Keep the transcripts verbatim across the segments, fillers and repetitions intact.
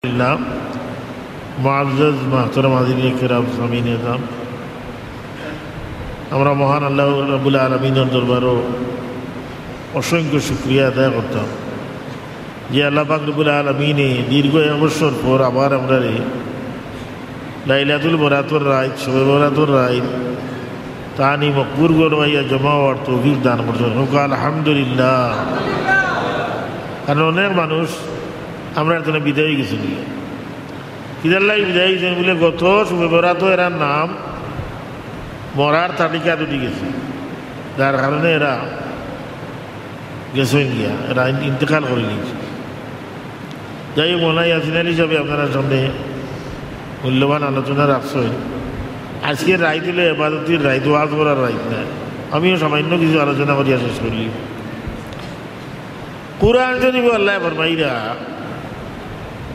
আলহামদুলিল্লাহ, মুআজ্জাজ মুহতারাম হাজিরিনে কেরাম, সামিঈনে এজাম, আমরা মহান আল্লাহ রাব্বুল আলামিনর দরবারো অসংখ্য শুকরিয়া আদায় করতাম যে আল্লাহ পাক রাব্বুল আলামিনে দীর্ঘ এক বছর পর আবার আমরারে লাইলাতুল বরাতর রাইত, শবে বরাতর রাইত, তানি মকবুল ঘরো আইয়া জমা অওয়ার তৌফিক দান করছইন। কউক্কা আলহামদুলিল্লাহ। কারণ অনেক মানুষ আমরার তনে বিদায় অইগেছইন। কিতার লাগি বিদায় অইছইন বুলে, গত শবে বরাতো এরার নাম মরার তালিকাত উঠি গেছে, যার কারণে এরা গেছইন গিয়া, এরা ইন-, ইন্তেকাল করিলিছইন। যাই হোক, মৌলানা ইয়াসিন আলী সাহেব আপনারার সামনে মূল্যবান আলোচনা রাখছইন। আজকের রাইত অইলো এবাদতির রাইত, ওয়াজ করার রাইত নায়। আমিও সামান্য কিছু আলোচনা করিয়া শেষ করি। কুরআন শরীফো আল্লায় ফরমাইরা,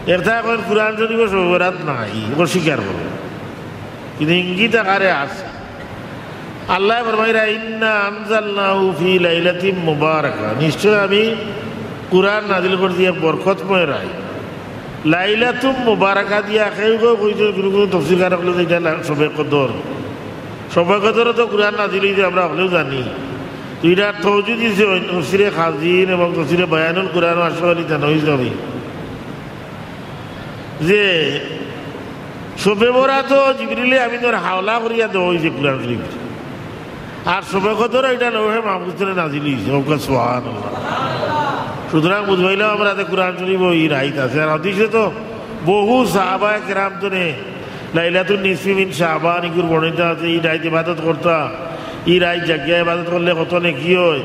একটা কইন কুরআন শরীফো শবে বরাত নাই, অস্বীকার করে, কিন্তু ইঙ্গিত আকারে আছে। আল্লায় ফরমাইরা, "ইন্না আনজালনাহু ফি লাইলাতিম মুবারাকা", নিশ্চয় আমি কুরআন নাজিল করছি এক বরকতময় রাইত। লাইলাতুম মুবারাকা দিয়া কেউ কেউ কইছইন, কুনু কুনু তফসিরকার অকলে যে ইটা লা-, শবে কদর। শবে কদরো তো কুরআন নাজিল অইছে, আমরা হকলেউ জানি। তো ইটার তওজুহ দিছে অইন-, তফসিরে খাজিন এবং তফসিরে বায়ানুল কুরআন ও আশরাফ আলী থানভী সাহেবে। যে শবে বরাতো জিবরিলে আমিনর হাওলা করিয়া দেওয়া অইছে কুরআন শরীফ, আর শবে কদরো ইটা লৌহে মাহফুজ তনে নাজিল অইছে। কউক্কা সুবহানাল্লাহ। সুতরাং বুঝবাইলাম আমরা যে কুরআন শরীফো ই রাইত আছে। আর হাদিসে তো বহু সাহাবায়ে কেরাম তনে লাইলাতুন নিসফি মিন শাবান ইগুর বর্ণিত আছে, ই রাইত ইবাদত করতা, ই রাইত জাগিয়া ইবাদত করলে কত নেকি অয়,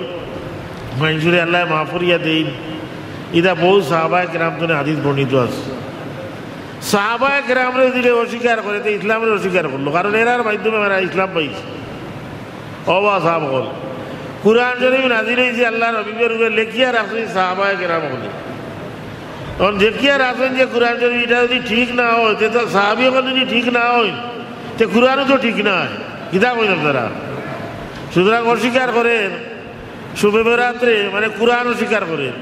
মানষরে আল্লায় মাফ করিয়া দেইন। ইটা বহু সাহাবায়ে কেরাম তনে হাদিস বর্ণিত আছে। সাহাবায়ে কেরামরে যদি অস্বীকার করে, তে ইসলামরে অস্বীকার করলো, কারণ এরার মাধ্যমে আমরা ইসলাম পাইছি। ও বা সাহাবা অকল, কুরআন শরীফ নাজিল অইছে আল্লার হাবিবর উপরে, লেখিয়া রাখছইন সাহাবায়ে কেরাম অকলে। এখন লেখিয়া রাখছইন যে কুরআন শরীফ ইটা যদি ঠিক না অয়, তে তো সাহাবী অকল যদি ঠিক না অইন, তে কুরআনও তো ঠিক নায়। কিতা কইন আপনারা? সুতরাং অস্বীকার করের শবে বরাতরে, মানে কুরআন অস্বীকার করের,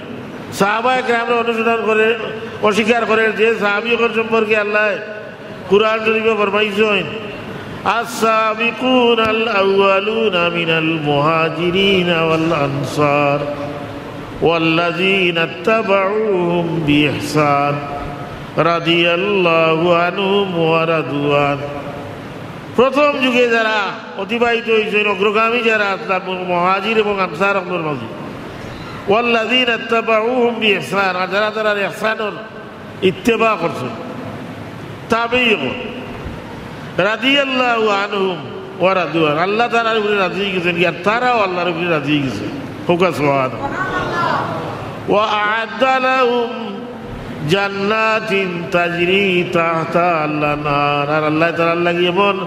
সাহাবায়ে কেরামরে অনুসরণ করের, অস্বীকার করের যে সাহাবী অকল সম্পর্কে আল্লায় কুরআন শরীফো ফরমাইছইন, "আস-সাবিকুনাল আউয়ালুনা মিনাল মুহাজিরিনা ওয়াল আনসার ওয়াল্লাযিনা ইত্তাবাউহুম বিইহসান রাদিয়াল্লাহু আনহুম ওয়া রাদু আন।" প্রথম যুগে যারা অতিবাহিত অইছইন, অগ্রগামী যারা আছলা, মুহাজির এবং আনসার অকলর মাঝে, "ওয়াল্লাযিনা ইত্তাবাউহুম বিইহসান", আর যারা তারার ইহসানর ইত্তেবা করছইন, তাবেঈ অকল, "রাদিয়াল্লাহু আনহুম ওয়া রাদু আন", আল্লাহ তাআলার উপরে রাজি অইগেছইন, আর তারাও আল্লাহর উপরে রাজি অইগেছইন। কউক্কা সুবহানাল্লাহ। "ওয়া আ'আদ্দা লাহুম জান্নাতিন তাজরি তাহতাহাল আনহার", আর আল্লায় তারার লাগি এমন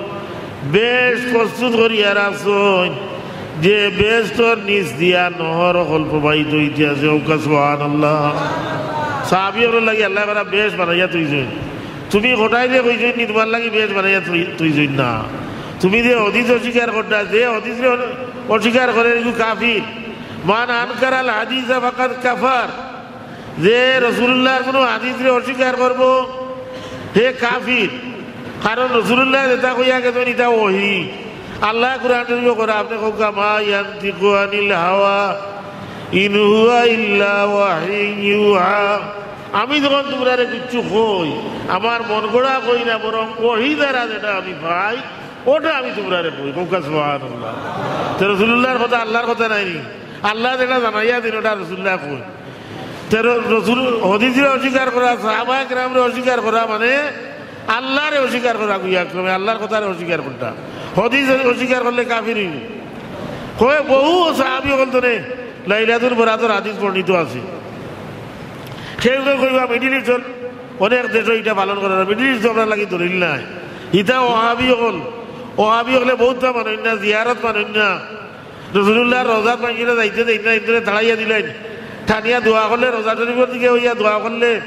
বেহেশত প্রস্তুত করিয়া রাখছইন যে বেহেশতর নিচ দিয়া নহর অকল প্রবাহিত অইতে আছে। কউক্কা সুবহানাল্লাহ। সাহাবী অকলর লাগি আল্লায় করা বেহেশত বানাইয়া থইছইন। তুমি কটাইরে কইছইন নি তুমার লাগি বেহেশত বানাইয়া থই-, থইছইন না? তুমি যে হাদিস অস্বীকার কররা, যে হাদিসরে অ-, অস্বীকার করের, ইগু কাফির। মান আনকারাল হাদিসা ফাকাদ কাফার। যে রাসূলুল্লাহর কুনু হাদিসরে অস্বীকার করবো, হে কাফির। কারণ রাসূলুল্লাহ যেটা কইয়া গেছইন, ইটা ওহী। আল্লায় কুরআন শরীফো কইরা, আপনে কউক্কা, "মা ইয়ানতিকু আনিল হাওয়া, ইন হুয়া ইল্লা ওয়াহয়ুন ইউহা।" আমি যখন তুমরারে কিচ্ছু কই, আমার মন গড়া কই না, বরং ওহী দ্বারা যেটা আমি পাই, ওটা আমি তুমরারে কই। কউক্কা সুবহানাল্লাহ। তে রাসূলুল্লাহর কথা আল্লাহর কথা নায় নি? আল্লায় যেটা জানাইয়া দেইন, ওটা রাসূলুল্লায় কইন। তে র-, রাসূল, হাদিসরে অস্বীকার করা, সাহাবায়ে কেরামরে অস্বীকার করা মানে আল্লাহরে অস্বীকার করা, গুয়া ক্রমে আল্লাহর কথারে অস্বীকার কররা, হাদিস অস্বীকার করলে কাফির অইবো। কয় বহু সাহাবী অকল তনে লাইলাতুল বরাতর হাদিস বর্ণিত আছে। কেউ কেউ কইবা মিডল ইস্টর অনেক দেশো ইটা পালন করা অয়, মিডল ইস্ট আমরার লাগি দলিল নায়। ইটা ওয়াহাবী অকল, ওয়াহাবী অকলে বউততা মানইন না, জিয়ারত মানইন না। রাসূলুল্লাহর রওজাত মানষরে যাইতে দেইন না, ইন্দুরে তাড়াইয়া দিলাইন। টানিয়া দোয়া করলে, রওজা শরীফর দিকে অইয়া দোয়া করলে,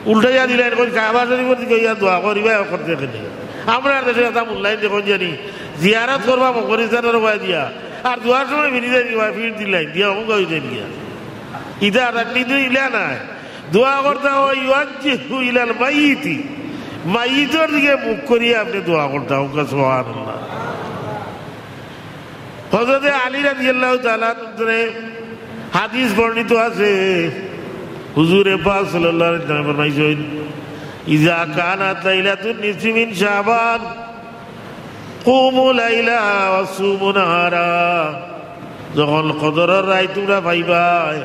উল্টাইয়া দিলাইন, কইন কাবা শরীফর দিকে অইয়া দোয়া করিবা, করতে কেনে। আমরার দেশো একটা মূল্যায়ন দেখইন জানি, জিয়ারত করবা মকবরস্থানর উবায় দিয়া, আর দোয়ার সময় ফিরি যাইন, ফির দিলাইন দিয়া, অমুক অই যাইন গিয়া। ইটা আর কিন্তু ইলা নায়। দোয়া করতা অয়, "ইউআজ্জিহু ইলাল মাইয়িতি", মাইয়িতর দিকে মুখ করিয়া আপনে দোয়া করতা। সুবহানাল্লাহ। হযরতে আলী রাদিয়াল্লাহু তাআলা আনহু হাদিস বর্ণিত আছে, হুজুরে পাক সাল্লাল্লাহু আলাইহি ওয়াসাল্লাম ফরমাইছইন, "ইজা কানাত লাইলাতুন নিসফি মিন শাবান, কুমু লাইলা ওয়া সুমু নাহারা।" যখন কদরর রাইত তুমরা পাইবায়,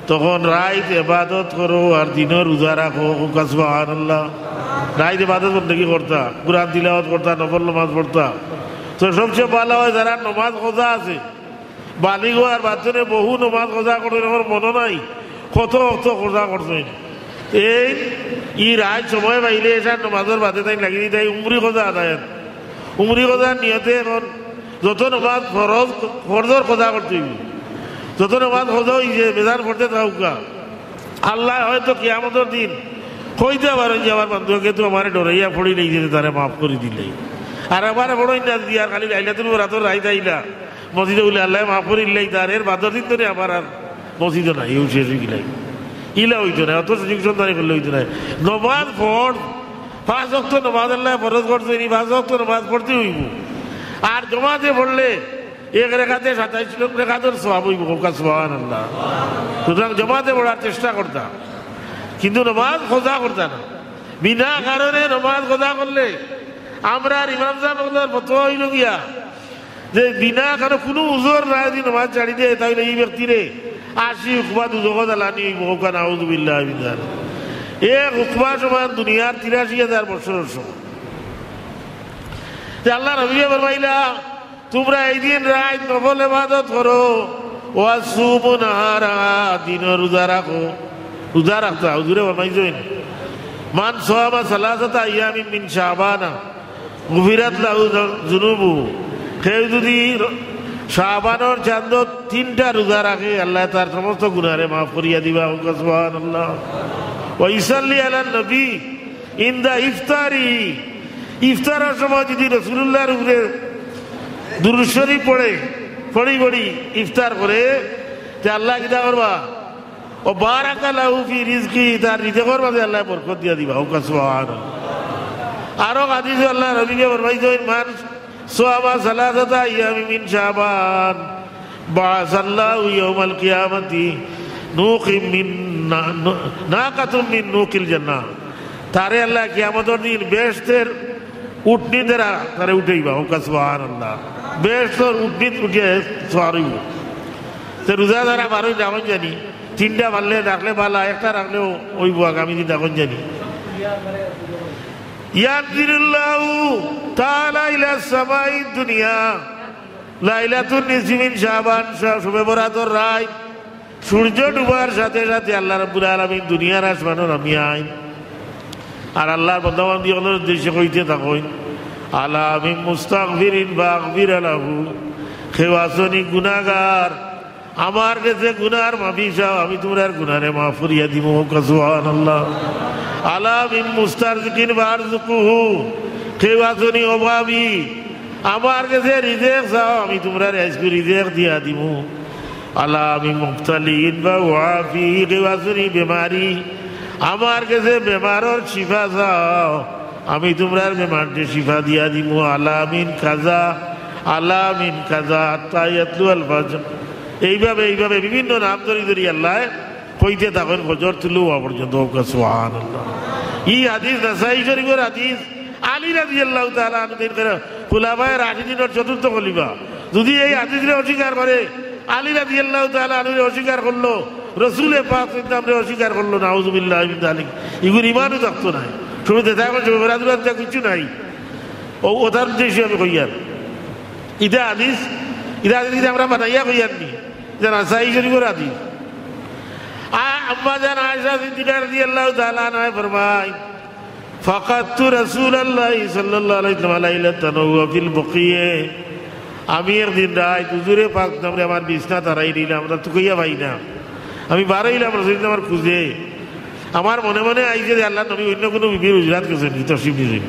তখন রাইত এবাদত করো আর দিনর রোজা রাখো। কউক্কা সুবহানাল্লাহ। রাইত এবাদত বন্দেগি করতা, কুরআন তিলাওয়াত করতা, নফল নমাজ পড়তা। তো সবচেয়ে ভালা অয় যারার নমাজ কাজা আছে, বালিগ অওয়ার বাদে বহু নমাজ কাজা করছইন, আমার মনো নাই কত অক্ত কাজা করছইন। এই, ই রাইত সময় পাইলে এশার নমাজর বাদে তাইন লাগি দিতা, তাইন উমরি কাজা আদায়। উমরি কাজার নিয়তে এখন যত নমাজ ফরজ, ফরজর কাজা করতে অইবো। যত নমাজ কাজা অইছে, বেজার পড়তে থাকউক্কা। আল্লায় হয়তো কিয়ামতর দিন কইতা পারইন যে, "আমার বান্দা অগুয়ে তো আমারে ডরাইয়া পড়িলাইছে, তারে মাফ করি দিলাই।" আর আবার পড়ইন না দিয়া খালি লাইলাতুল বরাতর রাইত আইলা, মসজিদো বুলে আল্লায় মাফ করিলাই তার, এর বাদর দিন ধরি আবার আর মসজিদো নাই, এও শেষ অইগেলাই। ইলা অইতো নায়, অত সুযোগ সন্ধানী করলে অইতো নায়। নমাজ পড়, পাঁচ ওয়াক্ত নমাজ আল্লায় ফরজ করছইন, ই পাঁচ ওয়াক্ত নমাজ পড়তে অইবো। আর জমাতে পড়লে এক রেকাতে সাতাইশ রেকাতর সওয়াব অইবো, কউক্কা সুবহানাল্লাহ। সুতরাং জমাতে পড়ার চেষ্টা করতা, কিন্তু নমাজ কাজা করতা না। বিনা কারণে নমাজ কাজা করলে আমরার ইমাম সাব অকলর ফতোয়া অইলো গিয়া যে বিনা কারণে কুনু উজর নাই যদি নমাজ ছাড়ি দেয়, তাইলে ই ব্যক্তিরে আশি উকবা দুজখো জ্বালানি অইবো, কউক্কা নাউজুবিল্লাহ মিন যালিক। এক উকবা সমান দুনিয়ার তিরাশি হাজার বছরর সমান। তে আল্লার হাবিবে ফরমাইলা, তুমরা এই দিন রাইত নফল এবাদত করো, ওয়া সুমু নাহারা, দিনর রোজা রাখো। রোজা রাখতা, হুজুরে ফরমাইছইন, "মান সামা সালাসাতা আইয়ামিন মিন শাবানা, গুফিরাত লাহু যুনুবুহু।" কেউ যদি র-, শাবানর চান্দো তিনটা রোজা রাখে, আল্লায় তার সমস্ত গুনারে মাফ করিয়া দিবা। কউক্কা সুবহানাল্লাহ। ওয়া ইসাল্লি আলান নবী ইনদা ইফতারি, ইফতারর সময় যদি রাসুলুল্লাহর উপরে দুরুদ শরিফ পড়ে, পড়ি পড়ি ইফতার করে, তে আল্লায় কিতা করবা? ওয়া বারাকা লাহু ফি রিজকি, তার রিজেকর মাঝে আল্লায় বরকত দিয়া দিবা। কউক্কা সুবহানাল্লাহ। আরো হাদিসো আল্লার হাবিবে ফরমাইছইন, "মান সামা সালাসাতা আইয়ামিন মিন শাবান, বাআসাল্লাহু ইয়াউমাল কিয়ামাতি নুকিম মিন না-, নু-, নাকাতুম মিন নুকিল জান্নাহ।" তারে আল্লায় কিয়ামতর দিন বেহেশতের উটনি দ্বারা তারে উঠাইবা। কউক্কা সুবহানাল্লাহ। বেহেশতর উটনিত উঠিয়া সওয়ার অইবো। তে রোজা যারা বারইন রাখইন জানি, তিনটা পারলে রাখলে ভালা, একটা রাখলেও অইবো, আগামী দিন রাখইন জানি। ইয়ানজিলুল্লাহু তাআলা ইলা সামাই দুনিয়া লাইলাতুন নিসফি মিন শাবান, শবে বরাতর রাইত সূর্য ডুবার সাথে সাথে আল্লাহ রাব্বুল আলামিন দুনিয়ার আসমানো নামি আইন। আর আল্লাহর বান্দা বান্দি অকলর উদ্দেশ্যে কইতে থাকইন, "আলা মিন মুস্তাগফিরিন ফাগফির লাহু।" কেউ আছনি গুনাগার, আমার গেছে গুনার মাফি চাও, আমি তুমরার গুনারে মাফ করিয়া দিমু। কউক্কা সুবহানাল্লাহ। "আলা মিন মুস্তারজিকিন ফারজুকুহু।" কেউ আছনি অভাবী, আমার গেছে রিজেক চাও, আমি তুমরারে আইজকু রিজেক দিয়া দিমু। "আলা মিন মুবতালিন ফাউআফি।" কেউ আছনি বেমারি, আমার গেছে বেমারর শিফা চাও, আমি তুমরার বেমাররে শিফা দিয়া দিমু। "আলা মিন কাজা, আলা মিন কাজা, হাত্তা ইয়াতলু আল ফাজর।" এইভাবে, এইভাবে বিভিন্ন নাম ধরি ধরি আল্লায় কইতে থাকইন ফজর তুলু অওয়া পর্যন্ত। কউক্কা সুবহানাল্লাহ। ই হাদিস নাসাই শরিফর হাদিস। আলী রাদিয়াল্লাহু তাআলা আনহু তাইন করে খুলাফায়ে রাশিদিনর চতুর্থ খলিফা। যদি এই হাদিসরে অস্বীকার করে, আলী রাদিয়াল্লাহু তাআলা আনহুরে অস্বীকার করলো, রসুলে পাক সাল্লাল্লাহু আলাইহি ওয়াসাল্লামরে অস্বীকার করলো, নাউজুবিল্লাহি মিন যালিক। ইগুর ইমানও থাকতো নায়। শুনতে থাকো, শুনতে থাকো, কিচ্ছু নাই। ও, ওটার উদ্দেশ্যে আমি কইয়ার। ইটা হাদিস, ইটা হাদিস ইটা আমরা বানাইয়া কইয়ার নি। ইটা নাসাই শরিফর হাদিস। আ-, আম্মা জান আয়েশা সিদ্দিকা রাদিয়াল্লাহু তাআলা আনহা ফরমায়, "ফাকাদতু রাসূলাল্লাহি সাল্লাল্লাহু আলাইহি ওয়াসাল্লাম লাইলাতান ওয়া হুয়া ফিল বাকিয়ে।" আমি একদিন রাইত হুজুরে পাক সাল্লাল্লাহু আলাইহি ওয়াসাল্লামরে আমার বিছনাত হারাই দিলাম, আমরা তুকাইয়া পাই না। আমি বারইলাম রাসুলুল্লাহর খুঁজে। আমার মনে মনে আইছে যে আল্লাহর নবী অন্য কুনু বিবির হুজরাত গেছইন, তশরিফ নিছইন।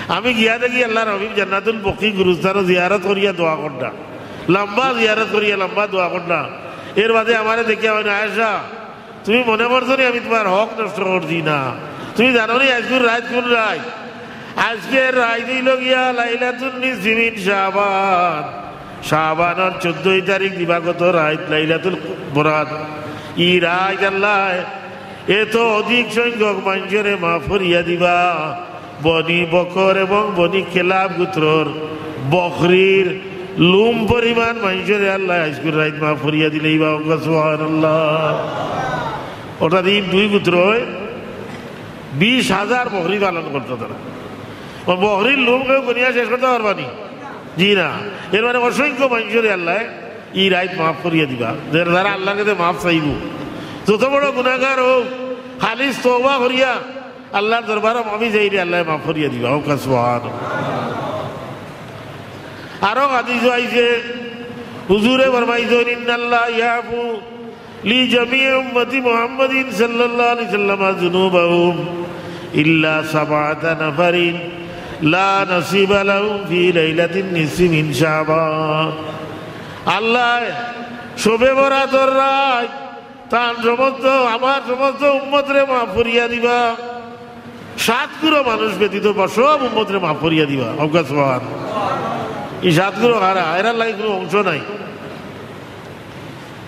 আমি গিয়া দেখি আল্লাহর নবী জান্নাতুল বাকি গুরুস্থানো জিয়ারত করিয়া দোয়া কররা। লম্বা জিয়ারত করিয়া লম্বা দোয়া কররা। এর বাদে আমারে দেখিয়া কইন, "আয়েশা, তুমি মনে করছো নি আমি তুমার হক নষ্ট করছি না? তুমি জানো নি আইজকুর রাইত কুন রাইত? আইজকুর রাইত অইলো গিয়া লাইলাতুন নিসফি মিন শাবান। শাবানর চৌদ্দ তারিখ দিবাগত রাইত লাইলাতুল বরাত। ই রাইত আল্লায় এত অধিক সংখ্যক মানষরে মাফ করিয়া দিবা। বনি বকর এবং বনি কেলাব গোত্রর বকরির লুম পরিমাণ মানষরে আল্লায় আইজকুর রাইত মাফ করিয়া দিলাইবা। সুবহানাল্লাহ। অর্থাৎ ই দুই গোত্রয় বিশ হাজার বকরি পালন করতো তারা। ও বকরির লুম কেউ গুনিয়া শেষ করতা পারবা নি? জি না। এর মানে অসংখ্য মানষরে আল্লায় ই রাইত মাফ করিয়া দিবা। যারা আল্লার কাছে মাফ চাইবো, যত বড় গুনাগার অউক, খালিস তওবা করিয়া আল্লার দরবারো মাফি চাইলে আল্লায় মাফ করিয়া দিবা। সুবহানাল্লাহ। আরো হাদিসো আইছে, হুজুরে ফরমাইছইন, "ইন্নাল্লাহা ইয়াফু লিজামিই উম্মতি মুহাম্মাদিন সাল্লাল্লাহু আলাইহি ওয়াসাল্লাম যুনুবাহুম ইল্লা সাবআতা নাফারিন লা নাসিবা লাহুম ফি লাইলাতিন নিসফি মিন শাবান।" আল্লায় শবে বরাতর রাইত তান সমস্ত, আমার সমস্ত উম্মতরে মাফ করিয়া দিবা। সাত গুরু মানুষ ব্যতীত বা সব উম্মতরে মাফ করিয়া দিবা। সুবহানাল্লাহ। ই সাত গুরু কারা? এরার লাগি কুনু অংশ নাই।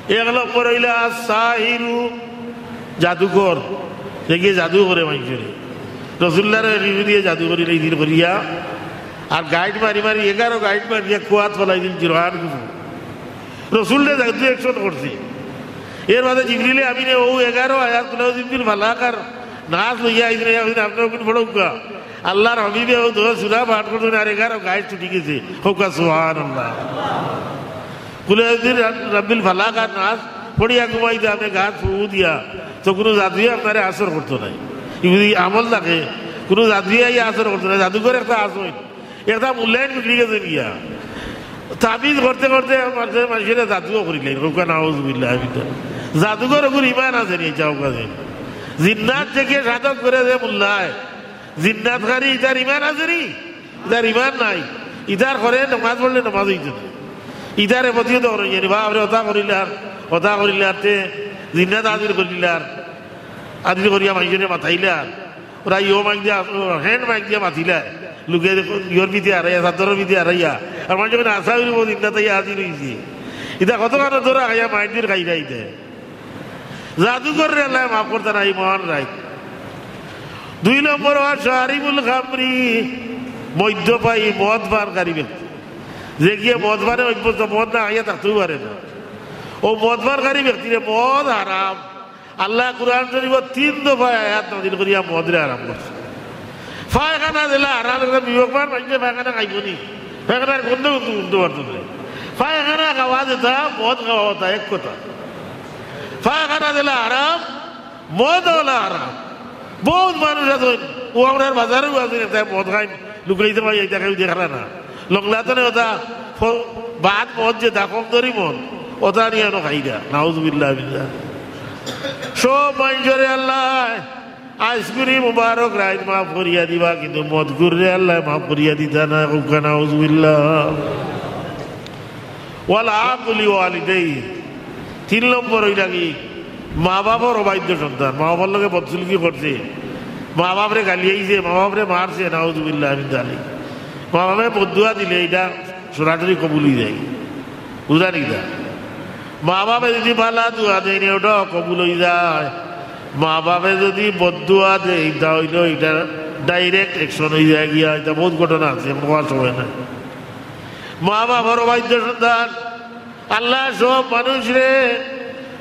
এক নম্বর অইলা সাহিরু, জাদুকর, যে গিয়া জাদু করে মানষরে। রসুলুল্লাহরে এক ইহুদিয়ে জাদু করিলাইছিল করিয়া, আর গাইট মারি মারি, এগারো গাইট মারিয়া কুয়াত ফালাই দিল জিরহান কিছু। রসুলরে জাদু action করছে। এর বাদে জিবরিলে আমিনে অউ এগারো আয়াত কুল আউযু বিরাব্বিল ফালাক আর নাস লইয়া আইছইন, আইয়া কইছইন, "আপনে অগুন পড়উক্কা।" আল্লার হাবিবে অউ দশ সূরা পাঠ করছইন আর এগারো গাইট ছুটি গেছে। কউক্কা সুবহানাল্লাহ। কুল আউযু বিরাব্বিল ফালাক আর নাস পড়িয়া ঘুমাইতা আপনে গাত ফু দিয়া, তো কুনু জাদুয়ে আপনারে আসর করতো নায়। ই যদি আমল থাকে, কুনু জাদুয়ে আইয়া আসর করতো নায়। জাদুকর একটা আসর অইল। একটা মূল্যায়ন বিগড়ি গেছে গিয়া। তাবিজ করতে করতে মানষরে, মানষরে জাদুও করিলাইন। কউক্কা নাউজুবিল্লাহ। জাদুকর অগুর ইমান আছে নি? যাও কাজে। জিন্নাত দেখিয়া সাধক করে যে মূল্যায়, জিন্নাতকারী ইতার ইমান আছে নি? ইতার ইমান নাই। ইতার করে নমাজ পড়লে নমাজ অইতো না। ইতারে প্রতিহত করে জানি, বাপরে, অতা করিলার, অতা করিলার, তে জিন্নাত হাজির করিলার, হাজির করিয়া মানষরে মাতাইলার। ওরা ইয়ো মাইক দিয়া, ও, হ্যান্ড মাইক দিয়া মাতিলা। লুকে দেখো, ইয়োর ভিতরে হারাইয়া, চাদরর ভিতরে হারাইয়া। আর মানষে কইন, "আশা করি বহুত ইন্না তাই হাজির অইছে।" ইতা কতখানো ধরা খাইয়া মাইর দির খাইরা ইতে। জাদুকররে আল্লায় মাফ করতা নায়, ই মহান রাইত। দুই নম্বর, ওয়া শারিবুল খামরি, মদ্যপায়ী, মদ পানকারী ব্যক্তি। যে গিয়া মদ পানে অভ্যস্ত, মদ না খাইয়া থাকতেও পারে না। অউ মদ পানকারী ব্যক্তিরে মদ হারাম। আল্লায় কুরআন শরীফো তিন দফা আয়াত নাজিল করিয়া মদরে হারাম করছে। পায়খানা যেলা হারাম, একটা বিবেকবান মানষে পায়খানা খাইবো নি? পায়খানার গন্ধ কিন্তু শুনতে পারতো না। পায়খানা খাওয়া যেটা, মদ খাওয়া ওটা এক কথা। পায়খানা যেলা হারাম, মদ অলা হারাম। বহুত মানুষ আছইন, অউ আমরার বাজারো আছইন, একটা মদ খাইন, লুকাইতে পারি, ইটা কেউ দেখরা না। লংলাতনে ওটা ফ-, বাদ মদ যেটা কম দরি মদ, ওটা নিয়া অনো খাইরা। নাউজুবিল্লাহ বিল্লাহ। সব মানষরে আল্লায় আইজকুরি মুবারক রাইত মাফ করিয়া দিবা, কিন্তু মদখুররে আল্লায় মাফ করিয়া দিতা নায়। কউক্কা নাউজুবিল্লাহ। ওয়াল আকুলি ওয়ালিদাইহি। তিন নম্বর অইলা কি? মা বাপর অবাধ্য সন্তান, মা বাপর লগে বদসুলুকি করছে, মা বাপরে গালিয়াইছে, মা বাপরে মারছে, নাউজুবিল্লাহ মিন যালিক। মা বাপে বদদুয়া দিলে ইটা সরাসরি কবুল অইযায়, বুঝরা নি ইটা? মা বাপে যদি ভালা দোয়া দেইন, ওটাও কবুল অইযায়। মা বাপে যদি বদদুয়া দেইন, তা অইলো ইটা direct action অইযায় গিয়া, ইটা বহুত ঘটনা আছে, এখন কওয়ার সময় নাই। মা বাপর অবাধ্য সন্তান, আল্লায় সব মানুষরে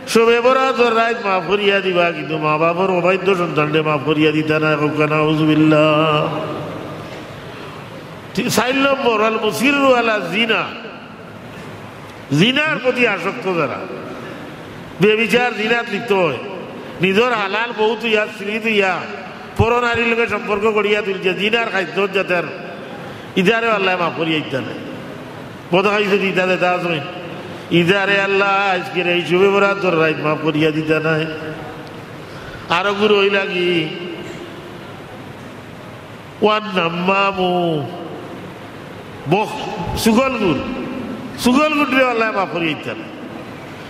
শবে বরাতর রাইত মাফ করিয়া দিবা, কিন্তু মা বাপর অবাধ্য সন্তানরে মাফ করিয়া দিতা নায়। কউক্কা নাউজুবিল্লাহ। তি-, চাইর নম্বর, আল মুসিররু আলা জিনা, জিনার প্রতি আসক্ত যারা, ব্যভিচার, জিনাত লিপ্ত অয়, নিজর হালাল বউ থুইয়া, স্ত্রী থুইয়া, পর নারীর লগে সম্পর্ক গড়িয়া তুলছে, জিনার খাদ্যত যাতে আর ইতারেও আল্লায় মাফ করিয়া দিতা নায়। মদ খাইছে যে ইতা যেতা আছে, ইতারে আল্লায় আইজকুর এই শবে বরাতর রাইত মাফ করিয়া দিতা নায়। আরো গুরু অইলা কি? ওয়ান নাম্মামু, বক-, চুগলখুর, চুগলখুররে আল্লায় মাফ করিয়া দিতা নায়।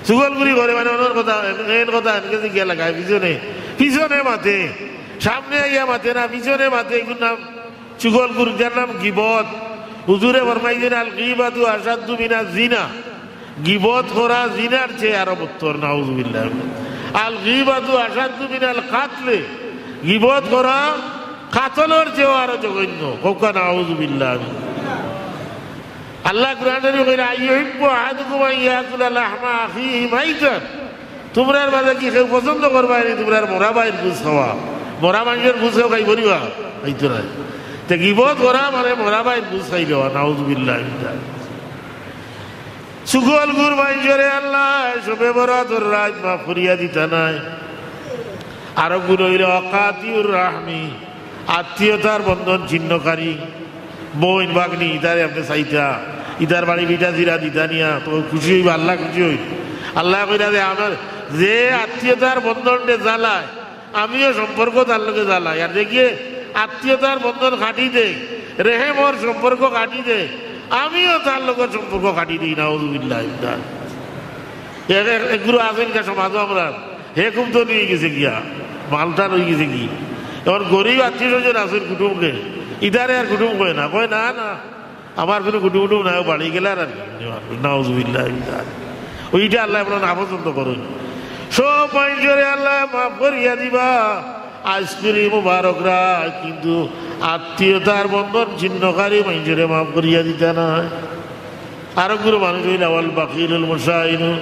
চুগলখুরি করে মানে অনর কথা, এন কথা, এনকে যে গিয়া লাগায় পিছনে, পিছনে মাতে, সামনে আইয়া মাতে না, পিছনে মাতে, এগুর নাম চুগলখুর, যার নাম গিবত। হুজুরে ফরমাইছইন, "আল গিবাতু আশাদ্দু মিনাজ জিনা।" গিবত করা জিনার চেয়ে আরো বদতর, নাউজুবিল্লাহ। "আল গিবাতু আশাদ্দু মিনাল কাতলে।" গিবত করা কাতলর চেয়েও আরো জঘন্য। কউক্কা নাউজুবিল্লাহ। আল্লায় কুরআন শরীফো কইরা, "আইয়ুহিব্বু আহাদুকুম আন ইয়াকুলা লাহমা আখিহি মাইতান।" তুমরার মাঝে কি কেউ পছন্দ করবায়নি তুমরার মরা ভাইর গুস্ত খাওয়া? মরা মানষর গুস্ত কেউ খাইবো নি বা? খাইতো নায়। তে গিবত করা মানে মরা ভাইর গুস্ত খাই দেওয়া, নাউজুবিল্লাহ। চুগলখুর মানষরে আল্লায় শবে বরাতর রাইত মাফ করিয়া দিতা নায়। আরো গুণ অইলো ওয়াকাতিউর রাহমি, আত্মীয়তার বন্ধন ছিন্নকারী। বইন ভাগ্নি, ইতারে আপনে চাইতা, ইতার বাড়ি পিঠা চিড়া দিতা নিয়া, তো খুশি অইবা, আল্লায় খুশি অইবা। আল্লায় কইরা যে, "আমার যে আত্মীয়তার বন্ধনরে জ্বালায়, আমিও সম্পর্ক তার লগে জ্বালাই।" আর যে গিয়ে আত্মীয়তার বন্ধন কাটি দেয়, রেহেমর সম্পর্ক কাটি দেয়, আমিও তার লগে সম্পর্ক কাটি দেই। নাউজুবিল্লাহ। এক, এক, এক গুরু আছইন গা সমাজো আমরার, হে খুব ধনী অইগেছে গিয়া, মালটান অইগেছে গি। এখন গরিব আত্মীয় স্বজন আছইন কুটুমকে, ইতারে আর কুটুম কয় না, কয়, "না, না, আমার কুনু কুটুম টুটুম নাই, বাড়ি গেলে আর, আর কি।" নাউজুবিল্লাহ। ওইটা আল্লায় বড় নাপছন্দ করইন। সব মানষরে আল্লায় মাফ করিয়া দিবা আইজকুর ই মুবারক রাইত, কিন্তু আত্মীয়তার বন্ধন ছিন্নকারী মানষরে মাফ করিয়া দিতা নায়। আরো গুরু মানুষ অইলা, "ওয়াল বাখিলুল মুশাহিনু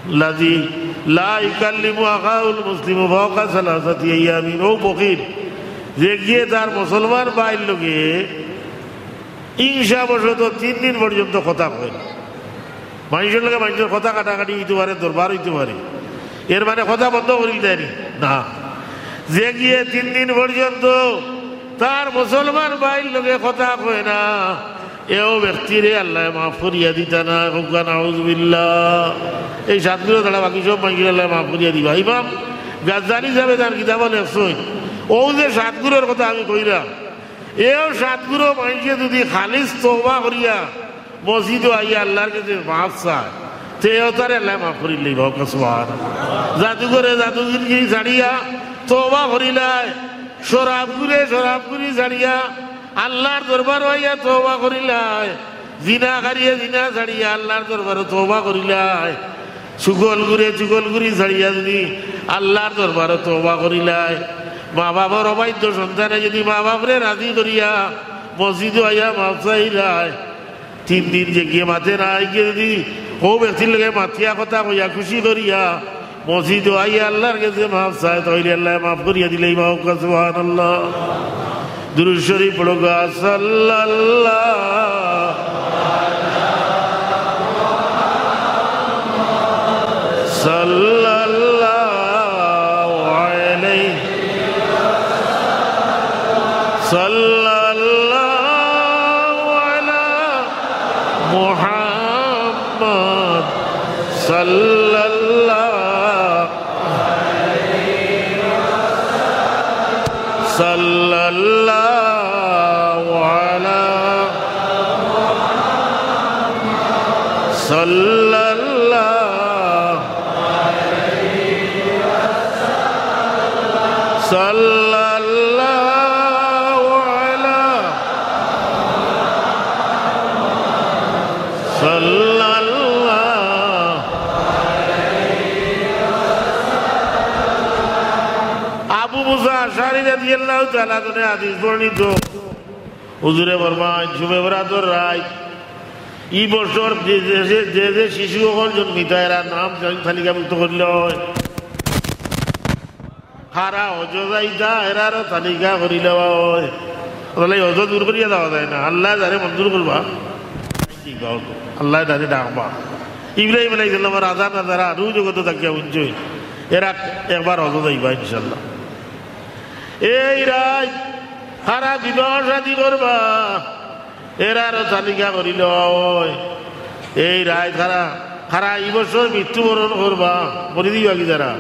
লাযী লা ইউকাল্লিমু আখাহুল মুসলিমু ফাওকা সালাসাতি আইয়ামিন।" ও বখিল, যে গিয়ে তার মুসলমান ভাইর লগে হিংসাবশত তিন দিন পর্যন্ত কথা কয় না। মানষর লগে মানষর কথা কাটাকাটি অইতে পারে, দরবার অইতে পারে, এর মানে কথা বন্ধ করিল দেয়নি না। যে গিয়ে তিন দিন পর্যন্ত তার মুসলমান ভাইর লগে কথা কয় না, এও ব্যক্তিরে আল্লায় মাফ করিয়া দিতা নায়। কউক্কা নাউজুবিল্লাহ। এই সাত গুরু ছাড়া বাকি সব মানষরে আল্লায় মাফ করিয়া দিবা। ইমাম গাজ্জালী সাহেবে তান কিতাবো লেখছইন, অউ যে সাত গুরুর কথা আমি কইরাম, এও সাত গুরু মানষে যুদি খালিস তওবা করিয়া মসজিদো আইয়া আল্লার গেছে মাফ চায়, তে এও তারে আল্লায় মাফ করিলাইবা। কউক্কা সুবহানাল্লাহ। জাদুগরে জাদুগিরি ছাড়িয়া তওবা করিলায়, শরাবখুরে শরাবখুরি ছাড়িয়া আল্লার দরবারো আইয়া তওবা করিলায়, জিনাকারিয়ে জিনা ছাড়িয়া আল্লার দরবারো তওবা করিলায়, চুগলখুরে চুগলখুরি ছাড়িয়া যুদি আল্লার দরবারো তওবা করিলায়, মা বাপর অবাধ্য সন্তানে যুদি মা বাপরে রাজি করিয়া মসজিদো আইয়া মাফ চাইলায়, তিন দিন যে গিয়ে মাতে না, আইয়া যুদি অউ ব্যক্তির লগে মাতিয়া কথা কইয়া খুশি করিয়া মসজিদো আইয়া আল্লার গেছে মাফ চায়, তাইলে আল্লায় মাফ করিয়া দিলাইবা। কউক্কা সুবহানাল্লাহ। দুরূদ শরীফ পড়ো গা, সাল্লাল্লাহু, সাল্লাল্লাহু আলাইহি, সাল্লাল্লাহু আলা মুহাম্মদ, সাল্লাল্লাহু, সাল্লাল্লাহু আলা, সাল্লাল্লাহু, সাল্লাল্লাহু আলা, সাল্লাল্লাহু। আবু মুসা আশআরী রাদিয়াল্লাহু তাআলা আনহু হাদিস বর্ণিত, হুজুরে ফরমাইন, শবে বরাতর রাইত ই বছর যে, যে, যে, যে, যে শিশু অকল জন্মিতা, এরার নাম তালিকাভুক্ত করিলা অয়। কারা হজো যাইতা, এরারও তালিকা করিলা অয়। তাইলে হজো জুর করিয়া যাওয়া যায় না। আল্লায় যারে মঞ্জুর করবা, আল্লায় তারে ডাকবা। ইব্রাহিম আলাইহিস সালামর আজান যারা রুহ জগতো থাকিয়া হুনছইন, এরা একবার হজো যাইবা ইনশাআল্লাহ। এই রাইত কারা বিবাহ শাদী করবা, এরারও তালিকা করিলা অয়। এই রাইত কারা, কারা ই বছর মৃত্যুবরণ করবা, মরি দিবা কি যারা,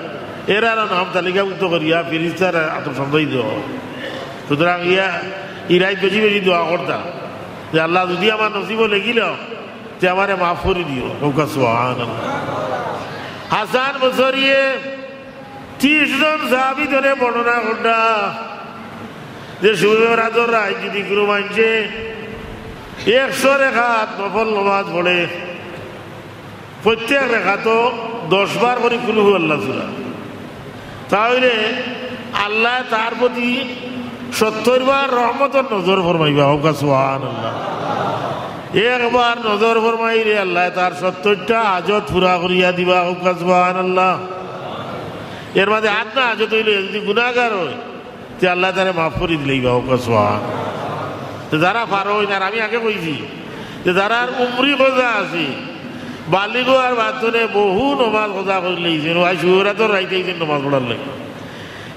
এরারও নাম তালিকাভুক্ত করিয়া ফিরিস্তার আতর সন্দেহ দেওয়া। সুতরাং ইয়া, ই রাইত বেশি বেশি দোয়া করতা যে, "আল্লাহ, যুদি আমার নসিবো লেখিলাও, তে আমারে মাফ করি দিও।" কউক্কা সুবহানাল্লাহ। হাসান বসরিয়ে তিরিশ জন সাহাবিতরে বর্ণনা কররা যে শবে বরাতর রাইত যদি কুনু মানষে একশো রেকাত নফল নমাজ পড়ে, প্রত্যেক রেকাতো দশ বার করি কুলহু আল্লাহ সুরা, তা অইলে আল্লায় তার প্রতি সত্তর বার রহমতর নজর ফরমাইবা। কউক্কা সুবহানাল্লাহ। একবার নজর ফরমাইলে আল্লায় তার সত্তরটা হাজত পুরা করিয়া দিবা। কউক্কা সুবহানাল্লাহ। এর মাঝে আধা হাজত অইলে যদি গুনাগার অয়, তে আল্লায় তারে মাফ করি দিলাইবা। কউক্কা সুবহান। তে যারা পারইন, আর আমি আগে কইছি যে যারার উমরি কজা আছে, বালিগ অওয়ার বাদ থনে বহু নমাজ কজা করিলাইছইন, অউ আইজ শবে বরাতর রাইত আইছইন নমাজ পড়ার লাগি।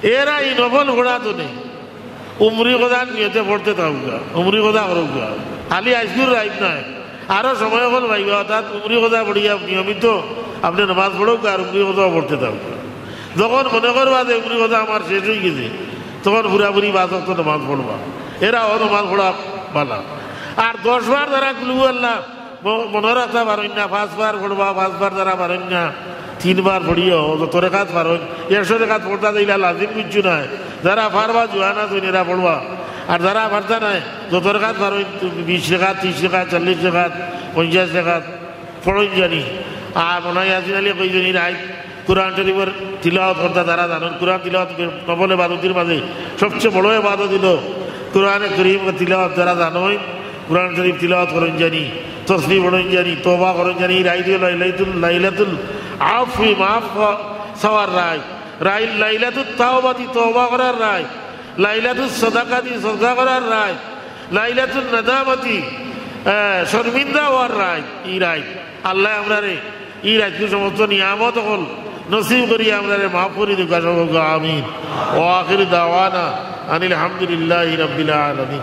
এরা ই নফল পড়া থনে উমরি কজার নিয়তে পড়তে থাকউক্কা, উমরি কজা করউক্কা। খালি আইজকুর রাইত নায়, আরো সময় অকল পাইবা, অর্থাৎ উমরি কজা পড়িয়া নিয়মিত আপনে নমাজ পড়উক্কা আর উমরি কজাও পড়তে থাকউক্কা। যখন মনে করবা যে উমরি কজা আমার শেষ অইগেছে, তখন পুরাপুরি পাঁচ ওয়াক্ত নমাজ পড়বা। এরাও নমাজ পড়া ভালা। আর দশ বার যারা কুলহু আল্লাহ ম-, মনো রাখতা পারইন না, পাঁচ বার পড়বা, পাঁচ বার যারা পারইন না, তিন বার পড়িও, যত রেকাত পারইন। একশো রেকাত পড়তা যে ইলা লাজিম কিচ্ছু নায়। যারা পারবা, জোয়ান আছইন, এরা পড়বা। আর যারা পারতা নায়, যত রেকাত পারইন, বিশ রেকাত, তিরিশ রেকাত, চল্লিশ রেকাত, পঞ্চাশ রেকাত পড়ইন জানি। আর মনে অয় ইয়াসিন আলী কইছইন, রাইত কোরআন শরীফর তিলাওয়াত করতা যারা জানইন, কোরআন তিলাওয়াত নফল ইবাদতর মাঝে সবচেয়ে বড় ইবাদত অইলো কোরআনে করিম তিলাওয়াত। যারা জানইন, কোরআন শরীফ তিলাওয়াত করইন জানি, তসবিহ পড়ইন জানি, তওবা করইন জানি। ই রাইত অইলো লাইলাতুল, লাইলাতুল আফওয়ি, মাফ চাওয়ার রাইত। রাইল-, লাইলাতুত তাওবাতি, তওবা করার রাইত। লাইলাতুত সদাকাতি, সদকা করার রাইত। লাইলাতুল নাদামাতি, আহ, শর্মিন্দা অওয়ার রাইত। ই রাইত আল্লায় আমরারে ই রাইতকুর সমস্ত নিয়ামত অকল নসিব করি আমরারে মাফ করি দেউক্কা। সবে কউক্কা আমিন। ওয়া আখিরু দাওয়ানা আনিল হামদুলিল্লাহি রাব্বিল আলামিন।